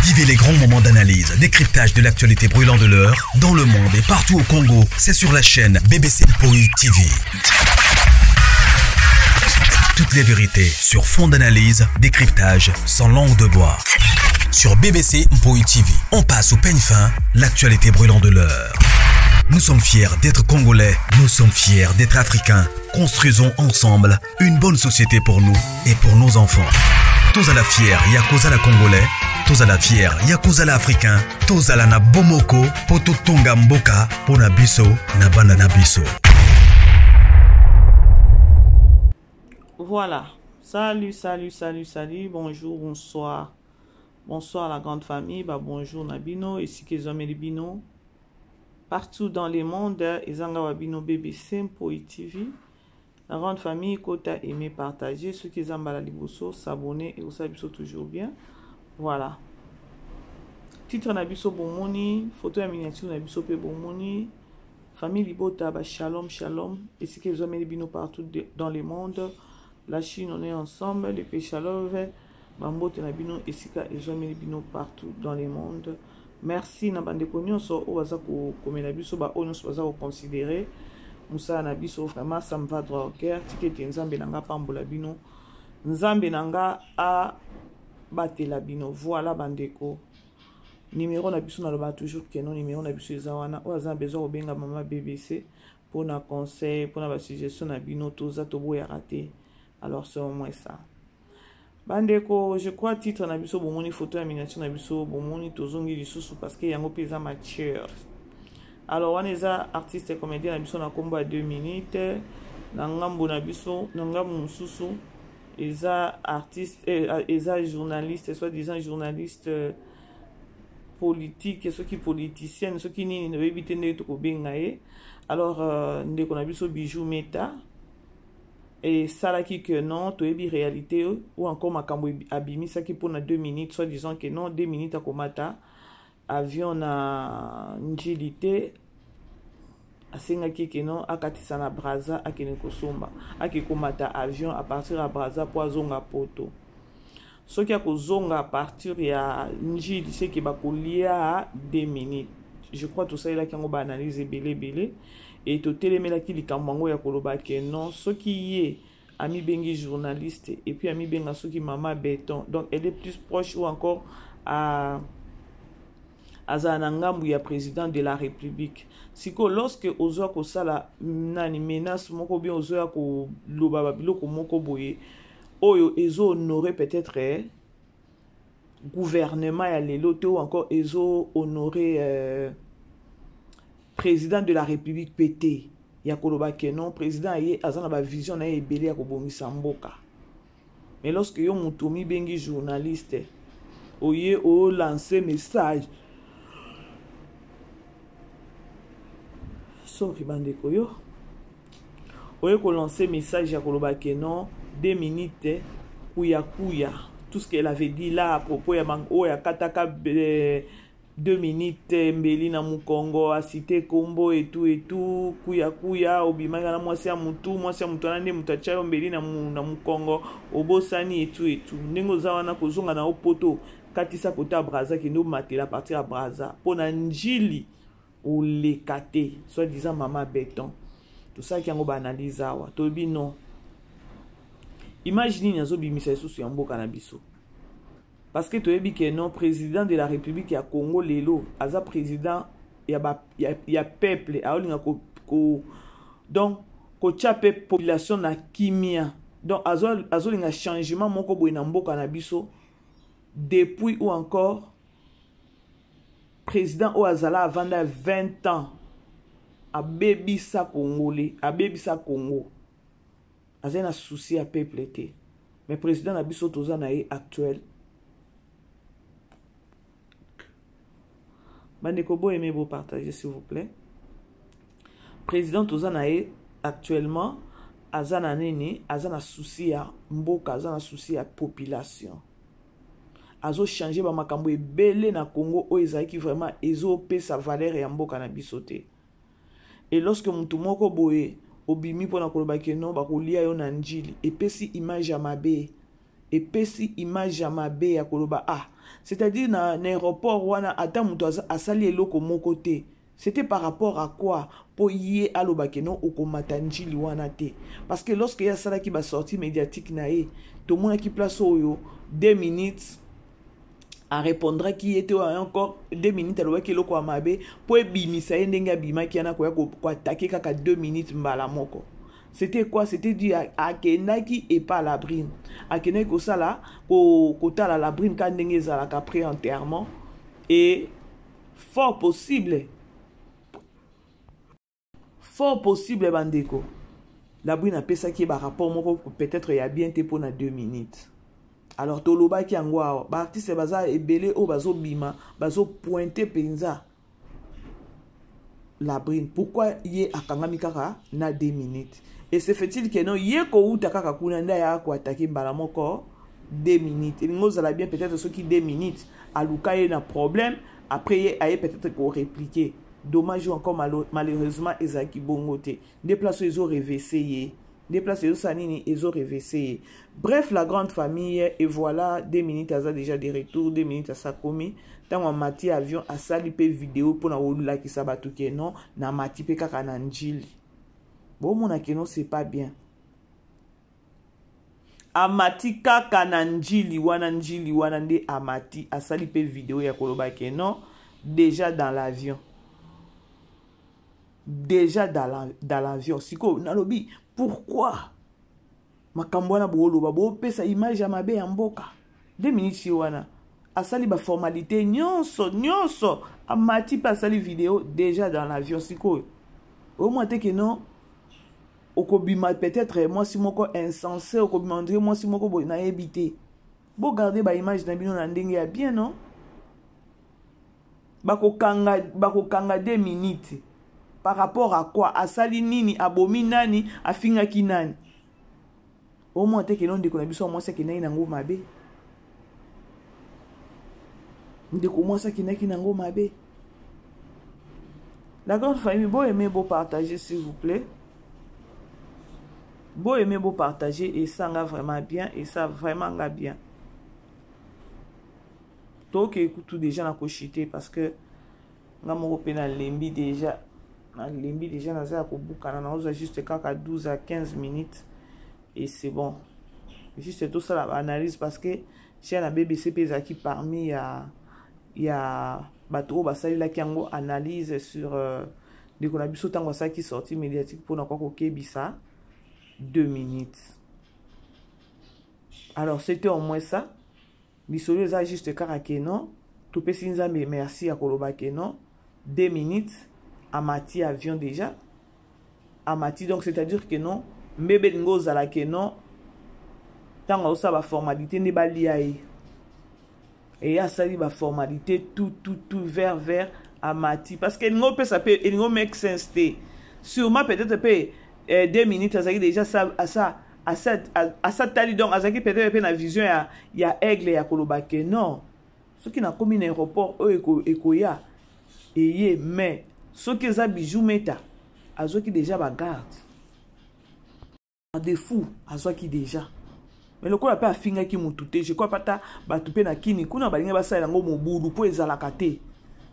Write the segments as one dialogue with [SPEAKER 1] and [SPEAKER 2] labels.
[SPEAKER 1] Vivez les grands moments d'analyse, décryptage de l'actualité brûlante de l'heure, dans le monde et partout au Congo. C'est sur la chaîne BBC Mpoi TV. Toutes les vérités sur fond d'analyse, décryptage, sans langue de bois. Sur BBC Mpoi TV, on passe au peigne fin l'actualité brûlante de l'heure. Nous sommes fiers d'être Congolais, nous sommes fiers d'être Africains. Construisons ensemble une bonne société pour nous et pour nos enfants. Tous à la fière, Yakoza la Congolais, tous à la fière, Yakoza la Africain, tous à la na Bomoko, Poto Tonga Mboka, Pona Biso, na Bana Biso.
[SPEAKER 2] Voilà. Salut, salut, salut, salut. Bonjour, bonsoir. Bonsoir la grande famille. Bah, bonjour Nabino. Ici que Bino. Partout dans le monde, ezanga wa bino BBC Mpoi TV. La grande famille, kota aimer, partager. Ceux qui mbala liboso, s'abonner et osala biso toujours bien. Voilà. Titre na biso bomoni, photo ya miniature na biso pe bomoni. Famille libota ba shalom shalom. Esika ezwameli bino partout dans le monde. La Chine, on est ensemble. Le Péchalove, bambote na bino esika ezwameli bino partout dans le monde. Merci na bandeko nyonso oyo baza kokomela biso, ba oyo nyonso baza koconsidérer mosala na biso. Vraiment, ça me va droit au cœur. Tika ete Nzambe na nga pambola bino, Nzambe na nga abatela bino. Voilà bandeko, numéro na biso, naloba toujours que non, numéro na biso eza wana. Oyo aza na besoin kobenga mama BBC mpona conseil, mpona basuggestion na bino, toza toboyaka te. Alors c'est au moins ça bandeko. Je crois titre na biso bomoni, photo ya miniature na biso bomoni. Tozongi lisusu parce que yango mpe eza mature. Alors wana eza artiste comédien na biso na nkombo ya 2 minutes. Na ngambo na biso, na ngambo mosusu eza artiste, eza journaliste, soit disant journaliste, politique, soki politicienne, soki nini, oyebi te ndenge tokobenga ye. Alors ndeko na biso Bijou Meta esalaki que non, toyebi réalité ou encore makambo abimisaki mpona 2 minutes, soit disant que non, 2 minutes akomata avion na Njili te. Asengaki que non, akatisa na Braza, akende kosomba, ake komata avion à partir ya Braza mpo azonga Poto. Soki akozonga à partir ya Njili, seke bakolia 2 minutes. Je crois tosalelaki yango baanalyse ebele ebele e totelemelaki likambo yango ya koloba que non, soki ye amibengi journaliste et puis amibenga soki mama béton, donc elle est plus proche ou encore à azala na ngambu ya président de la République. Sikoyo lorsque ozwa kosala nani, menace moko bien, ozoya koloba babiloko moko boye oyo ezohonore peut-être gouvernement ya lelo te ou encore ezohonore président de la République mpe te, ya koloba que non, président ye aza na bavision na ye ebele ya kobongisa mboka. Mais lorsque yo moto omibengi journaliste, oye olance message, sorry bandeko, yo oye kolance message ya koloba que non, 2 minutes kuyakuya, tout ce qu'elle avait dit là à propos ya oyo akataka 2 minutes mbeli na mokongo, asite kombo etu etu kuyakuya, obimaki na mwasi ya mutu, mwasi ya mutu wana nde moto atya yo mbeli na mokongo, obosani etu etu. Ndenge oza wana, kozonga na yo Poto, katisa kota ya Braza, kende omatela partir ya Braza mpo na Njili oleka te, soit disant mama béton. Tosalaki yango baanalyse awa, toyebi non, image nini azobimisa lisusu ya mboka na biso? Parce que toyebi que non, président de la République ya Congo lelo aza président ya peuple. Aolinga ko donc kotia mpe population na kimia. Donc azolinga changement moko boye na mboka na biso. Depuis ou encore président oyo azala avanda 20 ans, abebisa Congolais, abebisa Congo, azali na souci ya peuple te. Mais président na biso toza na ye actuel, bandeko, boyeme, bopartage s'il vous plaît. Président toza na ye actuellement aza na nini? Aza na souci ya mboka, aza na souci ya population. Azochange bamakambo ebele na Congo oyo ezalaki vraiment ezopesa valeur ya mboka na biso te. Et lorsque motu moko boye obimi mpona koloba que non, bakolia yo na Njili, epesi image ya mabe. Epesi image ya mabe ya koloba ah, c'est-à-dire na aéroport wana ata moto asali eloko moko te. C'était par rapport à quoi po ye aloba ke non, okomata Njili wana te? Parce que lorsque ye asalaki basortie médiatique na ye, tomonaki place oyo 2 minutes arépondraki ye te. Oyo encore 2 minutes alobaki eloko ya mabe mpo ebimisa ye ndenge abimaki wana koya koattaquer kaka 2 minutes mbala moko. C'était quoi? C'était dit akendaki epa Labrine, akendaki kosala kotala Labrine ka ndenge ezalaka après enterrement. Et fort possible, fort possible, bandeko, Labrine apesaki ye barapport moko peut-être ya bien te mpona 2 minutes. Alors tolobaki yango awa, baartiste baza ebele oyo bazobima, bazopointe mpenza Labrine. Pourquoi ye akangami kaka na 2 minutes? Et se fait-il que non, ye kouta kaka kuna nde ayaka koattaquer mbala moko 2 minutes? Elingi ozala bien peut-être soki 2 minutes aluka ye na problème, après ye aye peut-être korépliquer. Dommage ou encore malheureusement ezalaki bongo te. Nde place oyo ezoreverser ye, nde place ezosala nini, ezoreverser ye. Bref, la grande famille, et voilà, 2 minutes aza déjà de retour. 2 minutes asakomi ntango amati avion, asali mpe video mpona kolakisa bato ke non, namati mpe kaka na Njili. Bomona ke non, c'est pas bien. Amati kaka na Njili wana, Njili wana nde amati, asali mpe video ya koloba ke non, déjà dans l'avion, déjà dans l'avion. Sikoyo nalobi, pourquoi makambo wana booloba, boopesa image ya mabe ya mboka? 2 minutes ye wana asali baformalité nyonso nyonso, amati mpe asali video déjà dans l'avion. Sikoyo omwa te ke non, okobima peut-être mwasi moko insensé, okobima on dirait mwasi moko boye, nayebi te. Bogarde baimage na bino na ndenge ya bien. Non, bakokanga, bakokanga 2 minutes par rapport à quoi? Asali nini? Abomi nani? Afingaki nani? Omwa te keno ndeko na biso ya mwasi akendaki nango mabe, ndeko mwasi akendaki nango mabe. La grande famille, boaimer, bopartager, s'il vous plaît. Boaimer, bopartager, esanga vraiment bien, esa vraiment nga bien. Toke kutu déjà na koshite parce que nga moko mpe nalembi déjà, nalembi déjà, naza ya kobukana. Naozwa juste kaka 12 à 15 minutes et c'est bon. Juste tosala baanalyse parce que chaîne ya BBC mpe ezalaki parmi ya bato oyo basalelaki yango analyse sur ndeko na biso ntango asalaki sortie médiatique mpona kwa kokebisa 2 minutes. Alors c'était au moins ça. Lisolo eza juste kaka ke non, topesi Nzambe merci ya koloba ke non, 2 minutes amati avion déjà, amati. Donc c'est à dire que non, mbebe elingi ozala ke non, ntango azosala baformalité nde balia ye. Eye asali baformalité tout tout tout vert vert, amati, parce que elingi opesa mpe, elingi make sense te. Sûrement peut-être mpe 2 minutes azalaki déjà asa asatali, donc azalaki peut-être mpe na vision ya aigle ya koloba ke non, soki nakomi na aéroport oyo ekoya eye. Mais soki eza Bijou Meta, azwaki déjà bagarde de fou, azwaki déjà. Mais lokola mpe afingaki motu te, je crois pata bato mpe na kini kuna balingi basalela yango mobulu mpo ezalaka te.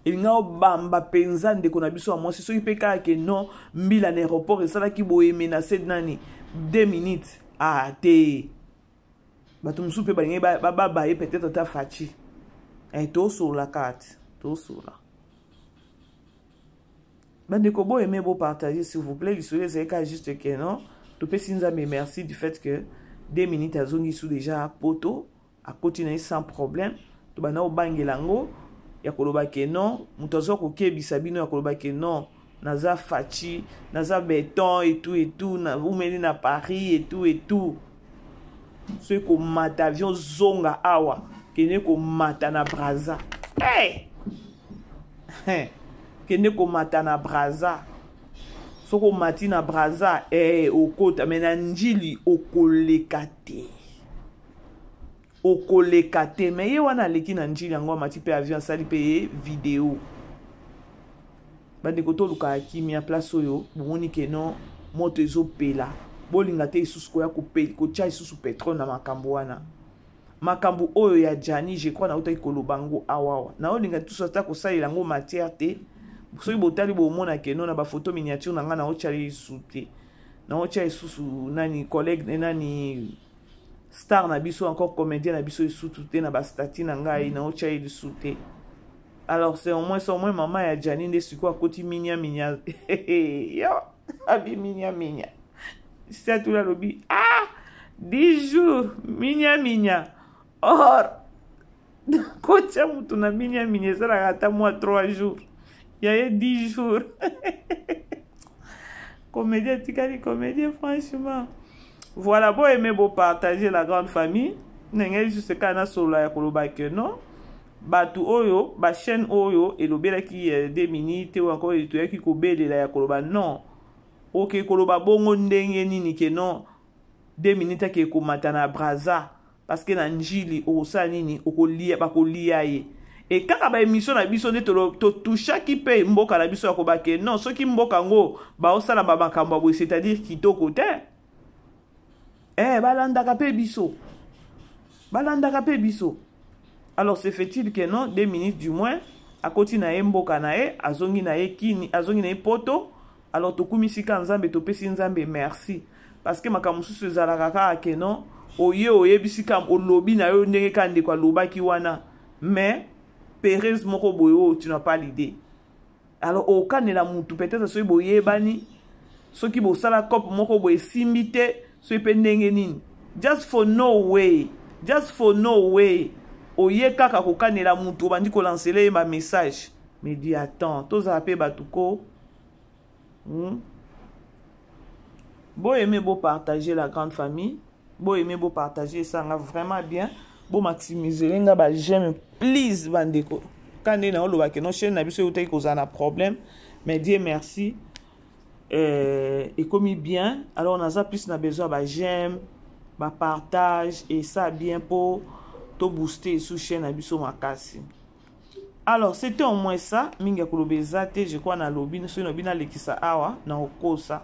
[SPEAKER 2] Elingi obamba mpenza ndeko na biso ya mwasi soki mpe kaka ke non, mbila na aéroport esalaki boye, menace nani 2 minutes. Ah te, bato mosusu mpe balingi bababa ye peut-être ata faci. Eh, tosolola kaka te, tosolola. Bandeko, boaimer, bopartager, s'il vous plaît. Lisolo ezali kaka juste ke non, topesi Nzambe merci du fait que 2 minutes azongi su déjà poto, akoti na ye sans problème. Tobanda kobangela yango ya koloba ke non, moto azwa kokebisa bino ya koloba ke non, naza faci, naza béton et tout et tout, umeli na Paris et tout et tout. Soki komata avion zonga awa, kende komata na Braza, hey! Kende komata na Braza. Soki omati na Braza, eh, okota me na Njili okoleka te, okoleka te. Me ye wana aleki na Njili yango, amati mpe avion, asali mpe ye video. Bandeko, tolukaka kimia. Place oyo bomoni ke non, moto ezopela, bolinga te lisusu koya kotia lisusu pétrole na makambo wana. Makambo oyo ya Gianni, je crois nautaki koloba yango awawa. Naolinga tusu ata kosalela yango matière te. Soki botali bomona ke non na ba photo miniature na nga naotya lisusu te. Naotya lisusu nani collègue nani star na biso encore comédien na biso lisusu te na ba statut na ngai naotya ye lisusu te. Alors c'est au moins ça, au moins maman ya Gianni nde sikoyo akoti minya minya. Yo abi minya minya. Siatula alobi ah 10 jours minya minya. Or kotia mutu na minya minya esalaka ata mwa 3 jours. Ya ye 10 jours. Comédien tikali comédien franchement. Voilà, bo aimer bo partager la grande famille. Ndenge juste kaka nasolola ya koloba que non. Bato oyo ba chaîne oyo elobelaki 2 minutes ou encore toyaki kobelela ya koloba non. Oke koloba bongo ndenge nini ke non 2 minutes ake komata na Brazza parce que na Njili okosala nini, okolia, bakolia ye. E kaka ba émission na biso nde totouchaki mpe mboka na biso ya koba ke non, soki mboka yango baosala ba makambo ya boye, c'est-à-dire kitoko te. Balandaka mpe biso. Balandaka mpe biso. Alors se fait-il que non, 2 minutes du moins, akoti na ye mboka na ye, azongi na ye kini, azongi na ye poto. Alors tokumisi ka Nzambe, topesi Nzambe merci. Parce que makambo mosusu ezalaka kaka ke non, oye oyebisi ka olobi na yo ndenge ka ndeko alobaki wana, mais Perez moko boye oyo tu n'as pas l'idée. Alors okanela mutu peut-être soki boyebani, soki bosala cop moko boye esimbi te, soki pe ndenge nini. Just for no way, just for no way. Oye kaka kokanela mutu obandi kolancele ye ba message. Mais dis attends, tozala pe batu ko. Bo aimer, bo partager la grande famille. Bo aimer, bo partager, ça nga vraiment bien. Bo maximiser nga ba j'aime please bandeko. Quand na oloba ke non chaîne na biso eutaki kozala na problème, mais Dieu merci. Ekomi bien. Alors naza plus na besoin ba j'aime, ba partage et ça bien pour to booster sous chaîne na biso makasi. Alors c'était au moins ça, mingi ya koloba eza te, je crois na lobi, soki na lobi nalekisa awa na okosa.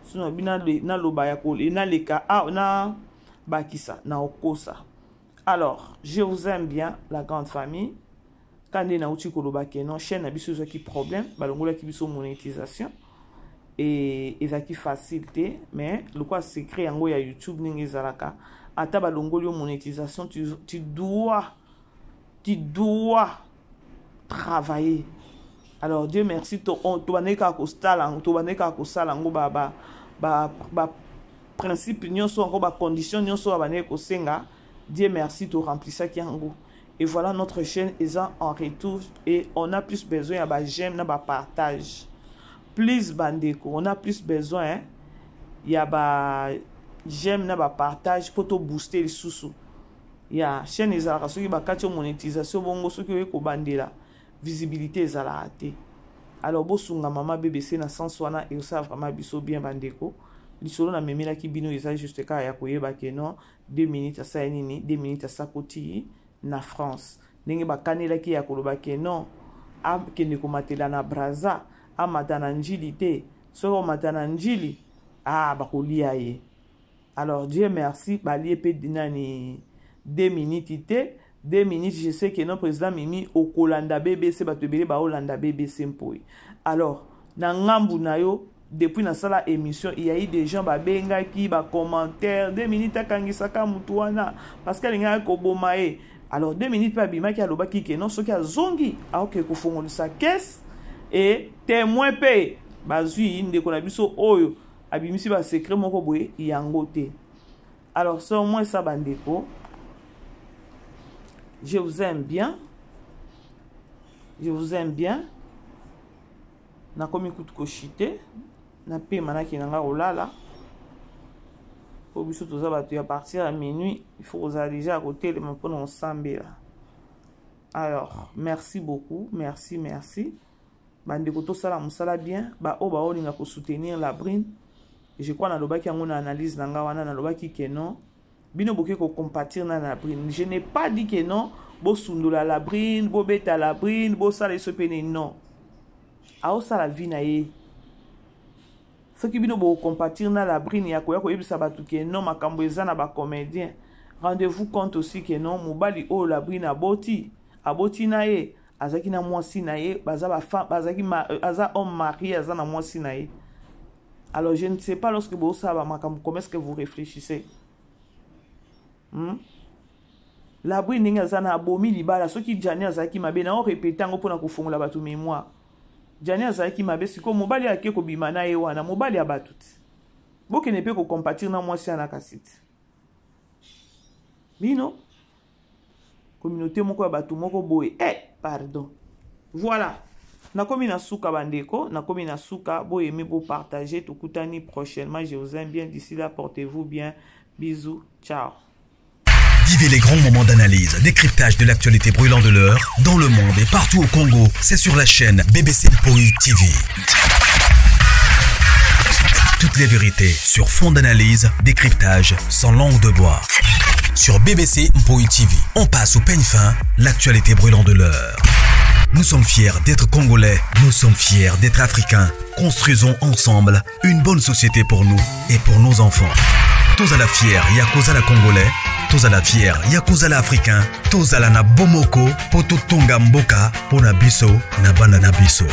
[SPEAKER 2] Soki na lobi naloba ya naleka awa na bakisa na okosa. Alors, je vous aime bien la grande famille. Quand na uti koloba ke non chaîne na biso ezwaki problème, balongolaki biso monétisation et ezalaki facile te, mais lokola secret yango ya YouTube ndenge ezalaka, ata balongoli yo monétisation, tu dois travailler. Alors Dieu merci, to on to bandeka ko stala, to bandeka ko sala ngo ba ba ba ba principe nyonso ngo ba condition nyonso ba bandeka ko senga. Dieu merci, to remplissaki yango. Et voilà, notre chaîne est en retour et on a plus besoin ya ba j'aime na ba partage. Please bandeko, on a plus besoin, hein, ya ba j'aime na ba partage pour to booster les sous-sous. Ya chaîne ezalaka soki bakati yo monétisation bongo soki oye kobandela visibilité ezalaka te. Alors bosunga mama BBC na sens wana et ça vraiment biso bien bandeko. Lisolo na memelaki bino eza juste kaka ya koyeba ke non 2 minutes asali nini, 2 minutes asakoti na France. Ndenge bakanelaki ya koloba ke non akende komatela na Brazza, amata na Njili te. Soki omata na Njili, bakolia ye. Alors Dieu merci, balie pe nani 2 minutes te, 2 minutes, je sais que non président Mimi okolanda BBC, bato ebele ba olanda BBC mpoi. Alors na ngambu na yo depuis na sala émission, il y a eu des gens ba bengaki ba commentaires, 2 minutes akangisaka mutu wana parce que alingaka koboma ye. Alors 2 minutes pa bimaki alobaki ke non soki azongi aoke kofongolisa caisse et témoin pe bazwi ndeko na biso oyo abimisi ba secret moko boye yango te. Alors c'est au moins ça bandeko. Je vous aime bien. Je vous aime bien. Nakomi kutu koshite na pema naki nanga kolala. Po biso toza bato ya partir à minuit, il faut kozala déjà à kotelema mpona kosambela. Alors, merci beaucoup, merci, merci. Bandeko tosala mosala bien, ba oyo baolinga ko soutenir la brine. Je crois nalobaki yango na analyse na nga wana, nalobaki ke non, bino boke ko compatir na la brine. Je n'ai pas dit que non, bosundola la brine, bobeta la brine, bosala eso pene non. Aosala vie na ye. Soki bino bo compatir na la brine ya koya koyebisa bato ke non makambo eza na ba comédien. Rendez-vous compte aussi que non, mobali oyo Labrine aboti, aboti na ye, azalaki na mwasi na ye, baza ba femme, bazalaki ma, euh, aza homme marié, aza na mwasi na ye. Alors je ne sais pas lorsque bosala ba makambo, comment est-ce que vous réfléchissez? Labrine ndenge aza na abomi libala, soki Gianni azalaki mabe, na o répéter yango mpona kofongola bato mémoire. Gianni azalaki mabe, sikoyo mobali ake kobima na ye wana, mobali ya bato ti. Bokende mpe kocompatir na mwasi wana kasi ti. Bino communauté moko ya bato moko boye, eh, pardon. Voilà. Nakomi na suka bandeko, nakomi na suka, boyemi bopartage, tokutani prochainement, je vous aime bien, d'ici là portez-vous bien. Bisous, ciao.
[SPEAKER 1] Vivez les grands moments d'analyse, décryptage de l'actualité brûlante de l'heure, dans le monde et partout au Congo. C'est sur la chaîne BBC Mpoi TV. Toutes les vérités sur fond d'analyse, décryptage, sans langue de bois. Sur BBC Mpoi TV, on passe au peigne fin l'actualité brûlante de l'heure. Nous sommes fiers d'être Congolais, nous sommes fiers d'être Africains. Construisons ensemble une bonne société pour nous et pour nos enfants. Tozala fier ya kozala Congolais, tozala fier ya kozala Africain, tozala na bomoko po totonga mboka pona biso na bana na biso.